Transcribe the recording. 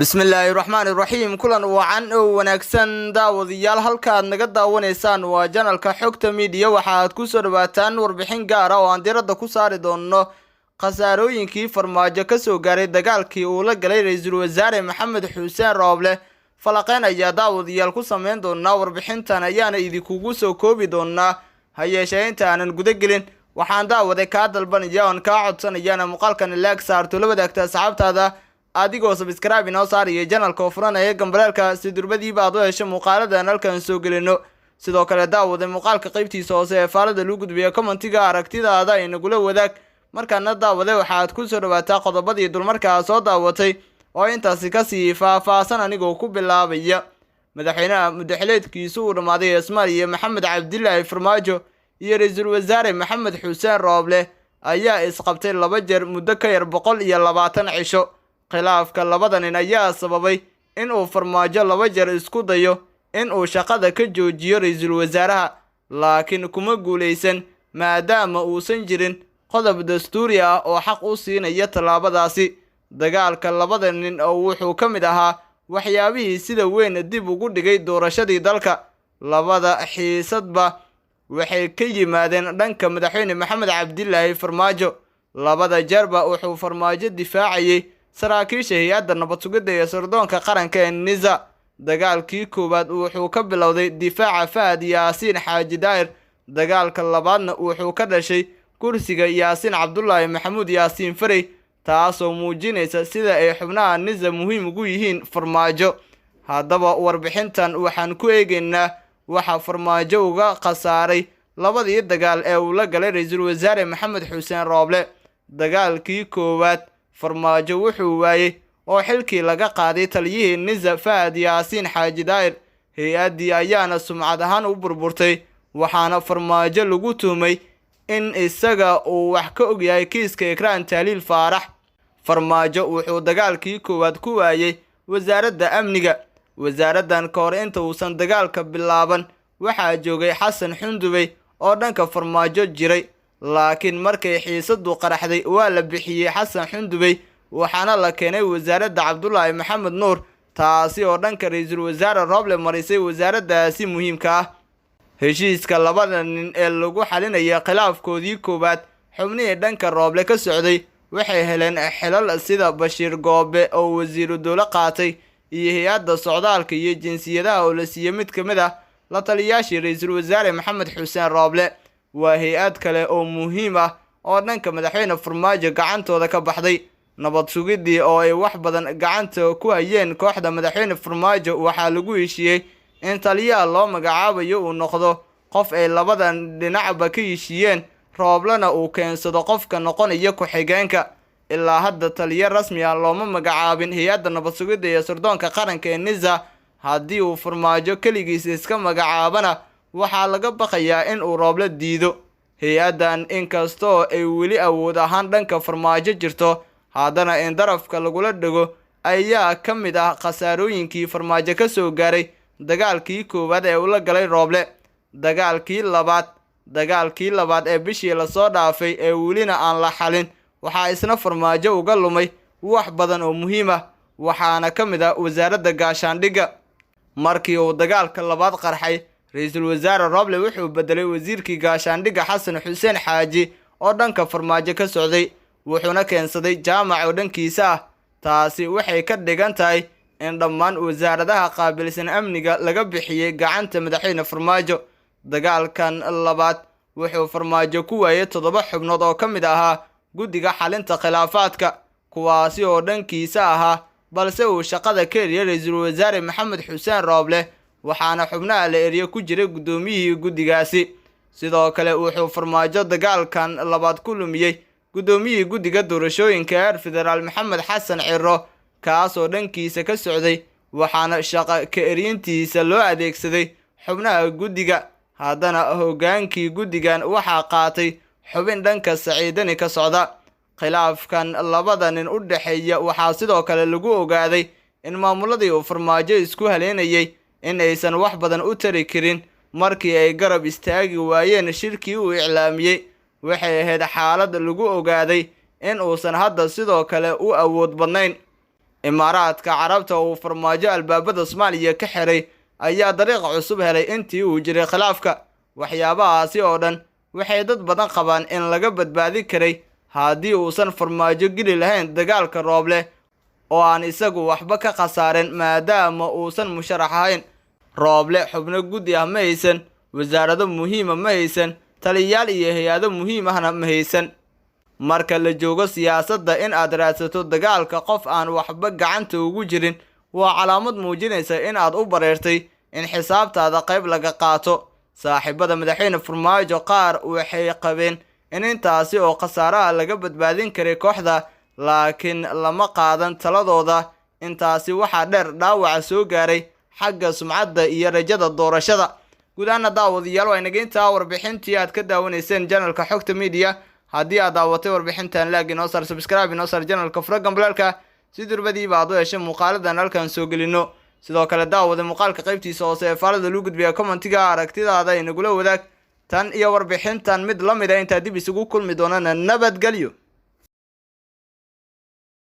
Bismillaahi raxmaani raxiim. Kulan wacan oo wanaagsan, daawadayaal. Halkaad naga daawanaysaan waa channelka Xogta Media. Waxaad kusoo dhawaataan warbixin gaara oo aan diiradda ku saari doono khasaarooyinkii Farmaajo kasoo gaaray dagaalkii uu la galay ra-iisul wasaare Maxamed Xuseen Rooble. Falaqeyn ayaa daawadayaal ku sameyn doonaa, warbixintan ayaana idinkugu soo koobi doonaa. Ha yeeshee, inta aanan guda gelin, waxaan daawade kaa dalbanaya oon kaa codsanayaana muuqaalkan like saarto, la wadaagta asxaabtaada, adigoo subscribe inoo saaraya channelka oo furanaya gambaleelka, si durbadiiba aad u hesho muuqaaladan halkan soo gelino. Sidoo kale, daawada, muuqaalka qeybtiisa hoose ee faalada lagu gudbiya commentiga aragtidaada inagula wadaag. Markaana, daawade, waxaad kusoo dhawaataa qodobadii dulmarkaa soo daawatay oo intaasi kasii faah-faahsan, anigoo ku bilaabaya madaxweynaha muddaxileedkiisu uu dhammaaday ee Soomaaliya, Maxamed Cabdilaahi Farmaajo, iyo ra-iisul wasaare Maxamed Xuseen Rooble ayaa isqabtay laba jeer muddo ka yar 120 cisho. Khilaafka labada nin ayaa sababay in uu Farmaajo laba jeer isku dayo in uu shaqada ka joojiyo ra-iisul wasaaraha, laakiin kuma guulaysan, maadaama uusan jirin qodob dastuuri ah oo xaq u siinaya tallaabadaasi. Dagaalka labada nin oo wuxuu ka mid ahaa waxyaabihii sida weyn dib ugu dhigay doorashadii dalka. Labada xiisadba waxay ka yimaadeen dhanka madaxweyne Maxamed Cabdilaahi Farmaajo. Labada jeerba wuxuu Farmaajo difaacayay saraakiisha hay-adda nabad sugidda iyo sirdoonka qaranka ee NISA. Dagaalkii koowaad wuxuu ka bilowday difaaca Fahad Yaasiin Xaaji Daahir. Dagaalka labaadna wuxuu ka dhashay kursiga Yaasiin Cabdulaahi Maxamuud, Yaasiin Farey, taasoo muujinaysa sida ay xubnaha NISA muhiim ugu yihiin Farmaajo. Haddaba, warbixintan waxaan ku eegaynaa waxa Farmaajo uga khasaaray labadii dagaal ee uu la galay ra-iisul wasaare Maxamed Xuseen Rooble. Dagaalkii koowaad, Farmaajo wuxuu waayey oo xilkii laga qaaday taliyihii NISA, Fahad Yaasiin Xaaji Daahir. Hay-addii ayaana sumcad ahaan u burburtay, waxaana Farmaajo lagu tuhmay in isaga uu wax ka ogyahay kiiska Ikraan Tahliil Faarax. Farmaajo wuxuu dagaalkii koowaad ku waayey wasaaradda amniga. Wasaaraddan ka hor inta uusan dagaalka bilaaban waxaa joogay Xasan Xundubey oo dhanka Farmaajo jiray, laakiin markay xiisadu qaraxday waa la bixiyey Xasan Xundubey, waxaana la keenay wasaaradda Cabdulaahi Maxamed Nuur, taasi oo dhanka ra-iisul wasaare Rooble marisay wasaaraddaasi muhiimka ah. Heshiiska labada nin ee lagu xalinaya khilaafkoodii koowaad, xubnihii dhanka Rooble ka socday waxay heleen xilal, sida Bashiir Goobe oo wasiiru dowlo qaatay, iyo hay-adda socdaalka iyo jinsiyadaha oo la siiyey mid ka mid ah la taliyaashii ra-iisul wasaare Maxamed Xuseen Rooble. Waa hay-ad kale oo muhiim ah oo dhanka madaxweyne Farmaajo gacantooda ka baxday. Nabad sugiddii oo ay wax badan gacanta ku hayeen kooxda madaxweyne Farmaajo, waxaa lagu heshiiyey in taliyaha loo magacaabayo uu noqdo qof ay labadan dhinacba ka heshiiyeen, Rooblena uu keensado qofka noqonaya ku-xigeenka. Ilaa hadda taliyo rasmi ah looma magacaabin hay-adda nabad sugidda iyo sirdoonka qaranka ee NISA. Haddii uu Farmaajo keligiis iska magacaabana, waxaa laga baqayaa in uu Rooble diido. Hay-addan, inkastoo ay weli awood ahaan dhanka Farmaajo jirto, haddana in darafka lagula dhego ayaa ka mid ah khasaarooyinkii Farmaajo ka soo gaaray dagaalkii koowaad ee ula galay Rooble. Dagaalkii labaad ee bishii lasoo dhaafay ee welina aan la xalin, waxaa isna Farmaajo uga lumay wax badan oo muhiim ah, waxaana ka mid ah wasaaradda gaashaandhigga. Markii uu dagaalka labaad qarxay, ra-iisul wasaare Rooble wuxuu bedelay wasiirkii gaashaandhigga, Xasan Xuseen Xaaji, oo dhanka Farmaajo ka socday, wuxuuna keensaday Jaamac oo dhankiisa ah. Taasi waxay ka dhigan tahay in dhammaan wasaaradaha qaabilsan amniga laga bixiyey gacanta madaxweyne Farmaajo. Dagaalkan labaad wuxuu Farmaajo ku waayey toddoba xubnood oo ka mid ahaa guddiga xalinta khilaafaadka, kuwaasi oo dhankiisa ahaa, balse uu shaqada ka eriyay ra-iisul wasaare Maxamed Xuseen Rooble, waxaana xubnaha la eriye ku jiray guddoomiyihii guddigaasi. Sidoo kale, wuxuu Farmaajo dagaalkan labaad ku lumiyey guddoomiyihii guddiga doorashooyinka heer federaal, Maxamed Xasan Ciro, kaasoo dhankiisa ka socday, waxaana shaqa ka eryintiisa loo adeegsaday xubnaha guddiga. Haddana hoggaankii guddigan waxaa qaatay xubin dhanka Saciidani ka socda. Khilaafkan labada nin u dhexeeya waxaa sidoo kale lagu ogaaday in maamuladii uu Farmaajo isku haleynayay in aysan wax badan u tari karin markii ay garab istaagi waayeen shirkii uu iclaamiyey. Waxay ahayd xaalad lagu ogaaday in uusan hadda sidoo kale u awood badnayn. Imaaraadka Carabta uu Farmaajo albaabada Soomaaliya ka xiray ayaa dariiq cusub helay intii uu jiray khilaafka. Waxyaabahaasi oo dhan waxay dad badan qabaan in laga badbaadi karay haddii uusan Farmaajo geli lahayn dagaalka Rooble oo aan isagu waxba ka khasaarin, maadaama uusan musharax ahayn. Rooble xubno guddi ah ma haysan, wasaarado muhiima ma haysan, taliyayaal iyo hay-ado muhiim ahna ma haysan. Marka la joogo siyaasadda, in aad raadsato dagaalka qof aan waxba gacanta ugu jirin waa calaamad muujinaysa in aad u bareertay in xisaabtaada qayb laga qaato. Saaxiibada madaxweyne Farmaajo qaar waxay qabeen in intaasi oo khasaaraha laga badbaadin karay kooxda, laakiin lama qaadan taladooda. Intaasi waxaa dheer dhaawaca soo gaaray xagga sumcadda iyo rajada doorashada. Guud ahaana daawadayaal, waa inaga intaa warbixintii aad ka daawanayseen janalka Xogta Media. Haddii aad daawatay warbixintan, like inoo saar, subscribe inoo saar janalka, fura gambaleelka si durbadiiba aad u heshay muuqaaladan halkan soo gelino. Sidoo kale daawada, muuqaalka qaybtiisa hoose ee faalada lagu gudbiya commentiga aragtidaada inagula wadaag. Tan iyo warbixintan mid la mid a intaa dib isugu kulmi doonana, nabadgelyo.